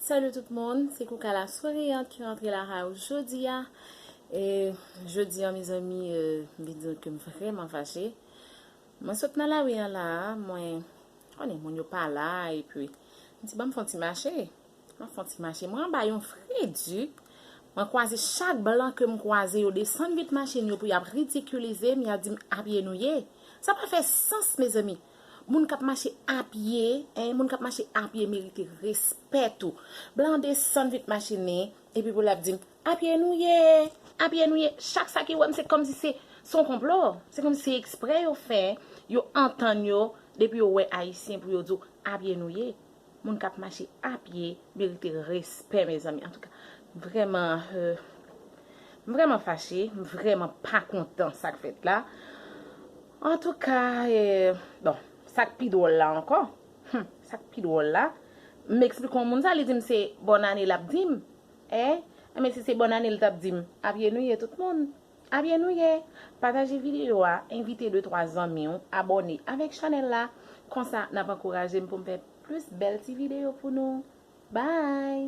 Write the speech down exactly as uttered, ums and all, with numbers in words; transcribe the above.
Salut tout moun, se Kouka la souriante ki rantre lakay ou jodi a. E jodi a, mezanmi, euh, m vin di nou ke m vrèman fache. Mwen sot nan lari an la a, mwen konnen moun yo pa la, epi m di ban m fè yon ti mache. Mwen fè yon ti mache, mwen anba yon fredi. Mwen kwaze chak blan ke m kwaze, yo desann vit machin yo pou y ap ridikilize m, y ap di m apye nou ye. Sa pa fè sans, mezanmi. Moun k ap mache apye, en, moun k ap mache apye merite respè tou. Blan an desann vit machin li, epi pou l ap di m apye nou ye, apye nou ye. Chak sa ki wè m, se kòmsi se, se yon konplo. Se kòmsi se eksprè yo fè, yo antann yo, depi yo wè Ayisyen pou yo di w apye nou ye. Moun k ap mache apye merite respè, mezanmi. Antouka, vrèman, euh, m vrèman fache, m vrèman pa kontan sa k fèt la. Antouka, eh, bon, sa k pi dwòl la ankò, hmm, sa k pi dwòl la, m eksplike yon moun sa, li di m se bòn ane l ap di m. Eh, men si se bòn ane l t ap di m, apye nou ye tout moun. Apye nou ye. Pataje videyo a, envite de twa zanmi w, abòne avèk chanèl la. Konsa, n ap ankouraje m pou m fè plis bèl ti videyo pou nou. Bye!